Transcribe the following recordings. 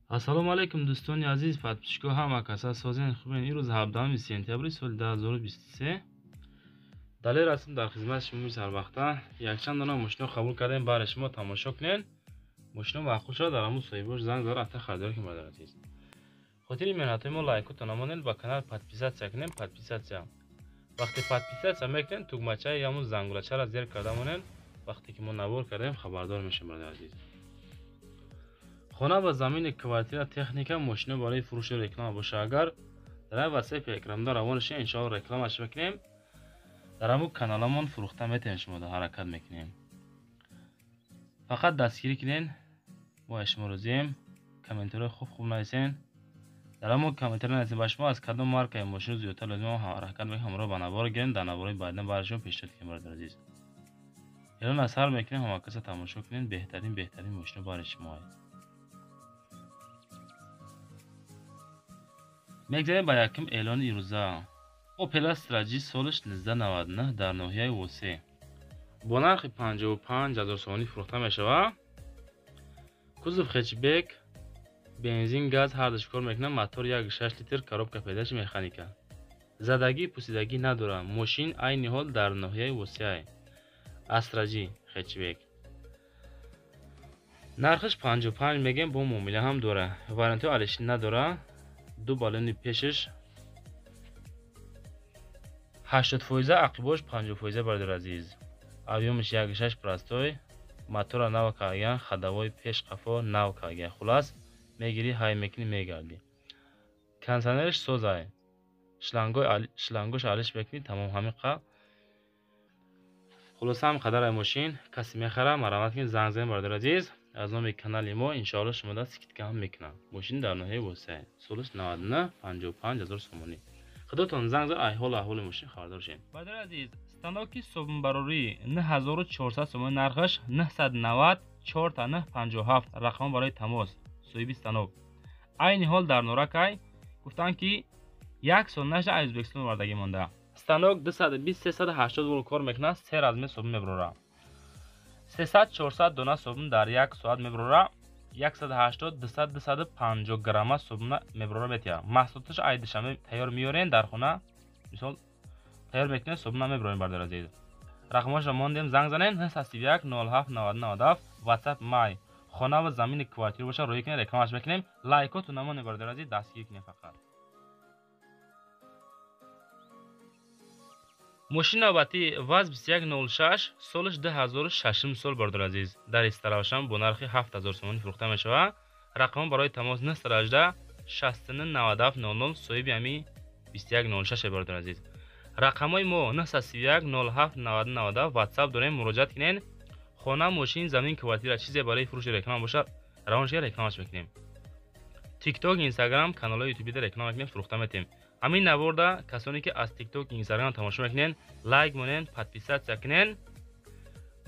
Ассалому алайкум, дӯстони азиз, подписчикҳо, ҳама каса созен, хубен. Имрӯз 17 сентябри соли 2023. Далер ҳастем дар хизмати шумо сарвақта. Якчанд дона мошино қабул кардем, бари шумо тамошо кунед. Мошино маъқул шуд, дар ҳамун соҳибош занг зада рафта харидорӣ кунед, бародари азиз. Хотири меҳнатҳои мо лайкотон намонед, ба канал подписаться кунед, подписаться. Вақте подписаться мекунед, тугмачаи ҳамун зангулачаро зер карда монед, вақте ки мо навор кардем, хабардор мешавем, бародари азиз. Хона ва замини, квартира, техника, мошино барои фурӯши реклама боша. Агар дар ватсапи экранда равон шед, иншоалло рекламаш мекунем. Дар ҳамун каналамон фурӯхта метавонем, шумо ҳаракат мекунем. Фақат дастгирӣ кунед, мо аз шумо розием. Комментариҳои хуб хуб нависен. Дар ҳамон комментари нависен, ба шумо аз кадом маркаи мошино зиёдтар лозим, ҳаракат мекунем, ҳамроҳ ба навор гирем, дар наворҳои баъдина барои шумо пешниҳод кунем, бародари азиз. Эълон аз сар мекунем, ҳама каса тамошо кунед, беҳтарин беҳтарин мошино барои шумо. Мегзарем ба якум эълони ирӯза. Opel Astra G солаш 1999 дар ноҳияи Восе бо нархи 55 ҳазор сомонӣ фурӯхта мешавад. Кузов хэтчбек, бензин, газ ҳардуш кор мекунад, мотор 1,6 литр, коробка передачи механика. Задагӣ пусидагӣ надорад. Мошин айни ҳол дар ноҳияи Восеа. Astra G хэтчбек. Нархаш 55 мегем, бо муомила ҳам дорад. Вариантҳои алишин надорад. Ду баллони пешаш 80%, ақибош 50%, бародари азиз. Объёмаш 1,6 простой, мотора нав кардан, ходовой пеш қафо нав кардан. Хулас, мегирӣ, ҳай мекунӣ, мегардӣ. Кондиционераш созай. Шлангош алиш мекунӣ, тамом ҳамин қа. Хулоса ҳам қадар ай мошин касе мехара, марҳамат кунед, занг занед, бародари азиз. Аз номи канали мо иншоалло шумо даст скидка ҳам мекунам. Мошин дар ноҳияи Восеа. Солаш 99, 55 ҳазор сомонӣ. Худотон занг зад, ай ҳолу аҳволи мошин хабардор шед. Бародари азиз, станоки собунбарорӣ 9400 сомонӣ нархаш, 990 4957 рақам барои тамос. Соҳиби станок. Айни ҳол дар Норакай гуфтанд ки як сол наша аз Ӯзбекистон овардагӣ монда. Станок 220-380 вол кор мекунад, се размер собун мебарорад. 300-400 дона собун дар як соат мебарорад. 180, 200, 250 грамма собуна мебарора метиҳад. Маҳсулоташ ай Душанбе тайёр меорен дар хона, мисол тайёр мекунем, собуна мебарорем, бародари азиз. Рақамҳошро мондем, занг занед 931 07 90 97 WhatsApp май. Хона ва замини, квартира боша, рӯй кунед, рекламаш мекунем. Лайкотон намонед, бародари азиз, дастгирӣ кунед фақат. Мошини навбатӣ ВАЗ 2106, солаш 2006 сол, бародари азиз. Дар Истаравшан бо нархи 7000 сомонӣ фурӯхта мешавад. Рақамҳо барои тамос 918 69 97 00, соҳиби ҳами 2106, бародари азиз. Рақамҳои мо 931 07 90 97 WhatsApp дорем, муроҷиат кунед. Хона, мошин, замин, квартира, чизе барои фурӯши реклама бошад, равон шуда рекламаш мекунем. TikTok, Instagram, каналҳои YouTube реклама мекунем, фурӯхта метем. Ҳамин наворда касоне ки аз TikTok, Instagram тамошо мекунед, лайк монед, подписаться кунед.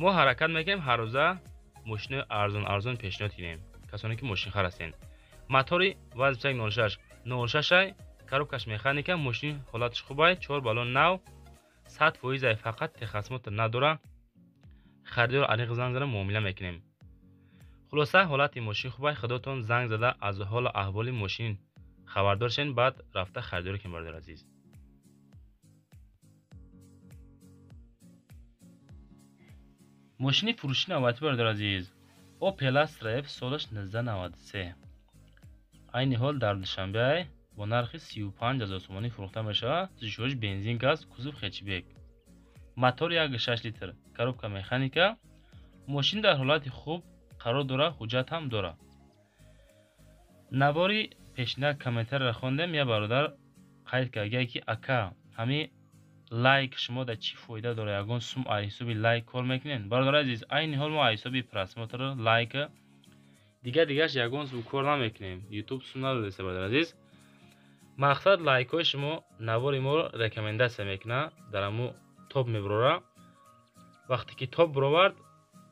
Мо ҳаракат мекунем ҳаррӯза мошинои арзон арзон пешниҳод кунем. Касоне ки мошинхар ҳастед. Мотори ВАЗ 2106 06, коробкаш механика, мошин ҳолаташ хубай, 4 баллон нав, 100% ай, фақат техосмотр надора. Харидор аниқ занг зада муомила мекунем. Хулоса ҳолати мошин хубай, худотон занг зада аз ҳолу аҳволи мошин хабардор шен, баъд рафта харидорӣ кунед, бародари азиз. Мошини фурӯши навбатӣ, бародари азиз, Opel Astra F, солаш 1993. Айни ҳол дар Душанбе бо нархи 35 ҳазор сомонӣ фурӯхта мешавад. Сӯзишвориш бензин, газ, кузов хэтчбек. Мотор 1,6 литр, коробка механика. Мошин дар ҳолати хуб қарор дорад, ҳуҷҷат ҳам дорад. Навори пешина комментарияро хондем, як бародар қайд кард ки ака, ҳами лайк шумо дар чӣ фоида дорад, ягон сум аз ҳисоби лайк кор мекунед? Бародари азиз, айни ҳол мо аз ҳисоби просмотр, лайк, дигар дигараш ягон сум кор намекунем. YouTube сум надодеста, бародари азиз. Мақсад лайкҳои шумо навори моро рекомендация мекунад, дар ҳамун топ мебарорад. Вақте ки топ баровард,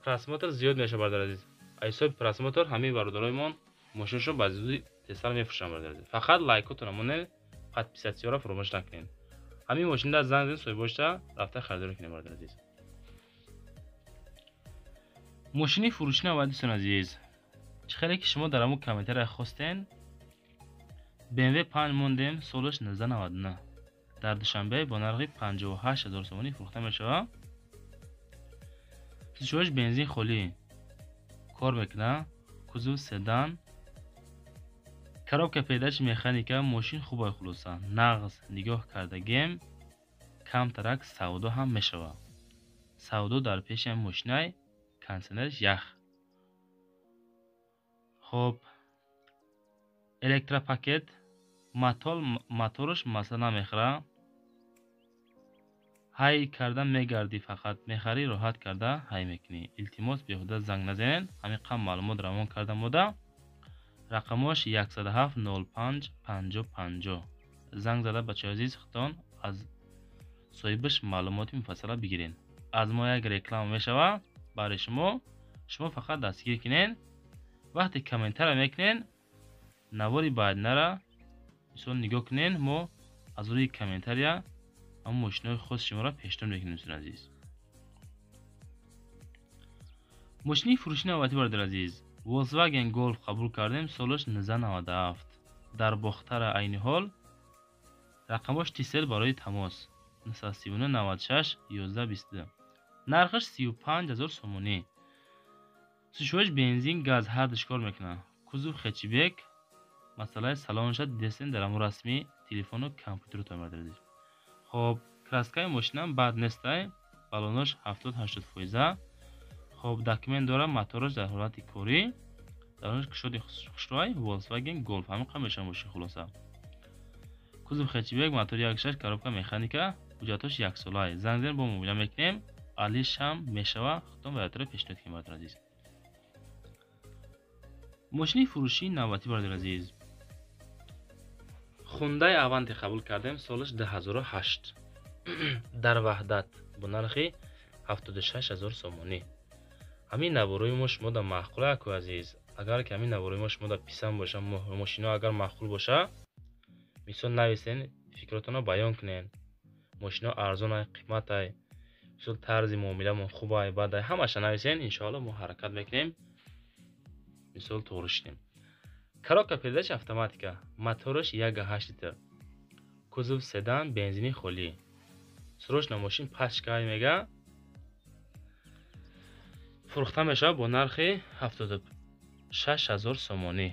просмотр зиёд мешавад, бародари азиз. Аз ҳисоби просмотр ҳамин бародароимон мошинашро ба зудӣ тезтар мефурӯшанд, бародари азиз. Фақат лайкотонро монед, подписатсияро фаромӯш накунед. Ҳамин мошинда занг занед, соҳибошта рафта харидорӣ кунед, бародари азиз. Мошини фурӯши навбатӣ, дӯстони азиз, Чӣ хеле ки шумо дар ҳамун комментария хостен, BMW 5 мондем, солаш 1999 дар Душанбе бо нархи 58 000 сомонӣ фурӯхта мешавад. Сӯзишвориш бензин холӣ кор мекунад, кузов седан, коробка передачи механика, мошин хубай. Хулоса, нағз нигоҳ кардагем, камтарак савдо ҳам мешавад. Савдо дар пеши ҳами мошинай, кондитсионераш ях. Хоб, электропакет, мотораш масъала намехӯрад. Ҳай карда мегардӣ, фақат мехарӣ, роҳат карда ҳай мекунӣ. Илтимос, беҳуда занг назанед. Ҳамин қам маълумот равон карда мода. Рақамош 107 05 50 50. Занг зада, бачаҳои азиз, худтон аз соҳибаш маълумоти муфассала бигиред. Аз мо як реклама мешавад барои шумо. Шумо фақат дастгир кунед. Вақте комментария мекунед, навори баъдинара мисол нигоҳ кунед, мо аз рӯи комментария ҳамон мошинои хоси шуморо пешниҳод мекунем, дӯстони азиз. Мошини фурӯши навбатӣ, бародари азиз, Volkswagen Golf қабул кардем, солаш 1997 дар Бохтара айни ҳол. Рақамош Тисел барои тамос 939 96 11 22. Нархаш 35 000 сомонӣ. Сӯзишвориш бензин, газ ҳардуш кор мекунад. Кузов хэтчбек, масъалаи салонша дидестен дар ҳамон расми телефону компютеротон, бародари азиз. Хоб, краскаи мошинам бад нестай, баллонош 70-80 фоиза. Хоб, документ дорам, мотораш дар ҳолати корӣ, даронаш кушоди хушрӯай. Volkswagen Golf ҳамин қам мешавад мошин. Хулоса, кузов хэтчбек, мотор 1,6, коробка механика, ҳуҷҷатош яксолаи. Занг зен, бо муомила мекунем, алишам мешава, худтон вариантро пешниҳод кунем, бародари азиз. Мошини фурӯшии навбатӣ, бародари азиз, Хундай Аванте қабул кардем, солаш 2008 дар Ваҳдат бо нархи 76 000 сомонӣ. Ҳамин наворои мо шумо да маъқул, аку азиз? Агар ки ҳамин наворои мо шумо да писанд боша, мошино агар маъқул боша, мисол нависен, фикротонро баён кунен. Мошино арзонай, қиматай, мисол тарзи муомиламон хубай, бадай, ҳамаша нависен. Иншоалло, мо ҳаракат мекунем, мисол тоғрӣ шудем. Коробка передач автоматика, мотораш 1,8 литр, кузов седан, бензини холӣ. Срочно мошин пачкай мега, фурӯхта мешавад бо нархи 76 000 сомонӣ.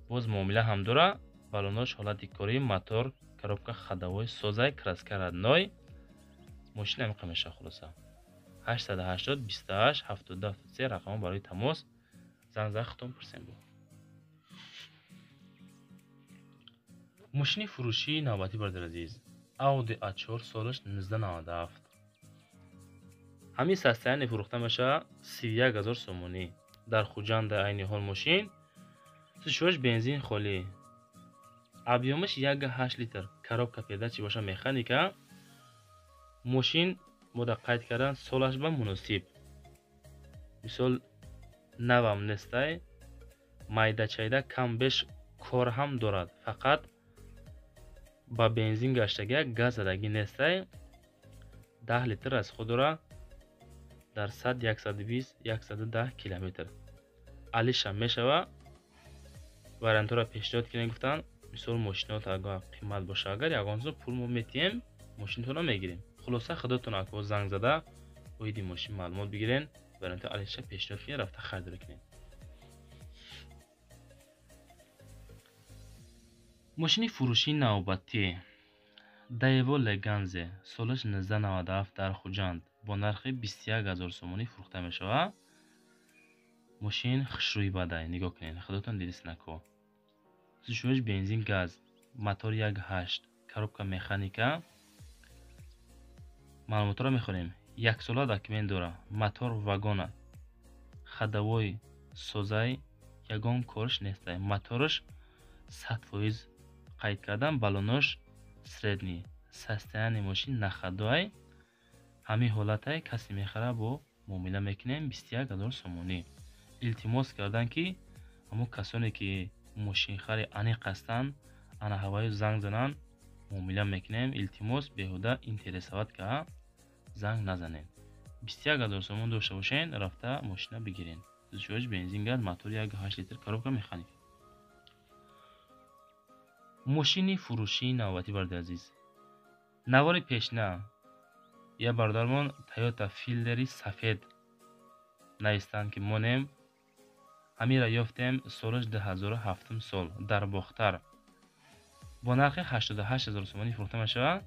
Боз муомила ҳам дора. Баллонош ҳолати корӣ, мотор, коробка ходовой созай, краска родной. Мошин ҳамин мешавад. Хулоса, 880 28 72 73 рақамҳо барои тамос. Занг зада, худтон пурсем. Бо мошини фурӯшии навбатӣ, бародари азиз, Audi A4, солаш 1997, ҳамин состояние фурӯхта мешавад 31 000 сомонӣ дар Хуҷанда айни ҳол мошин. Сӯзишвориш бензин холӣ, объёмаш 1,8 литр, коробка передачи боша механика. Мошин мода қайд кардан, солаш ба муносиб, мисол навам нестай, майдачайда кам беш кор ҳам дорад, фақат ба бензин гаштагия, газ задагӣ нестай. 10 литр аз худ дора дар 100, 120, 110 километр. Алиша мешава, вариантҳоро пешниҳод кунем гуфтан. Мисол, мошинот агар қимат боша, агар ягон чизо пул мо метиҳем, мошинтонро мегирем. Хулоса, худотон ако занг зада, оиди мошин маълумот бигирен, вариантҳои алиша пешниҳод кунед, рафта харидорӣ кунед. Мошини фурӯшии навбатӣ, Daewoo Leganze, солаш 1997 дар Хуҷанд бо нархи 21 000 сомонӣ фурӯхта мешавад. Мошин хушрӯи бадай, нигоҳ кунед, худотон дидист нако. Сӯзишвориш бензин, газ, мотор 1,8, коробка механика. Маълумотҳоро мехонем. Яксола документ дора, мотор вагона, ходовой созай, ягон корш нестай, мотораш 100% қайд кардан, баллонош средний, состояние мошин на ходу ай. Ҳамин ҳолатай касе мехара, бо муомила мекунем, 21 000 сомонӣ. Илтимос кардан, ки ҳамон касоне ки мошинхари аниқ ҳастанд, ана ҳаваю занг зананд, муомила мекунем. Илтимос, беҳуда интересовать ка занг назанед. 21 000 сомон дошта бошен, рафта мошина бигирен. Сӯзишвориш бензин, газ, мотор 1,8 литр, коробка механик. Мошини фурӯшии навбатӣ, бародари азиз. Навори пешна я бародармон Тойота Филдери сафед навистанд, ки монем, ҳамира ёфтем, солаш 2007 сол, дар Бохтар бо нархи 88 000 сомонӣ фурӯхта мешавад.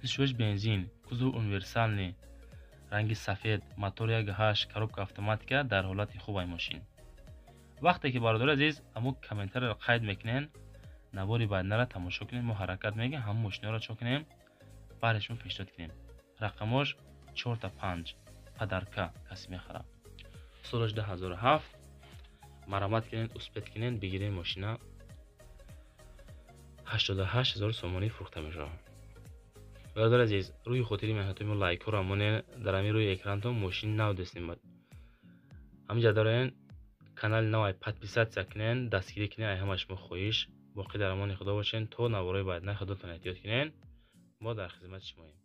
Сӯзишвориш бензин, кузов универсальный, ранги сафед, мотор 1,8, коробка автоматика, дар ҳолати хуб ай мошин. Вақте ки, бародари азиз, ҳамун комментарияро қайд мекунен, навори баъднаро тамошо кунем, мо ҳаракат мекунем ҳамун мошинаро чо кунем, баъди шумо пешниҳод кунем. Рақамош чорта панҷ, подарка касе мехарад. Солаш 2007. Марҳамат кунед, успеть кунед, бигиред мошина. 88 000 сомонӣ фурӯхта мешавад. Бародари азиз, рӯи хотири меҳнатои мо лайкҳоро монед. Дар ҳамин рӯи экранатон мошини нав дестем. Ҳаминҷа дорен канали навай, подписаться кунед, дастгирӣ кунед. Ай ҳама шумо хоҳиш. Боқӣ дар амони Худо бошед то навораи баъдна. Худотон эҳтиёт кунед, мо дар хизмати шумоем.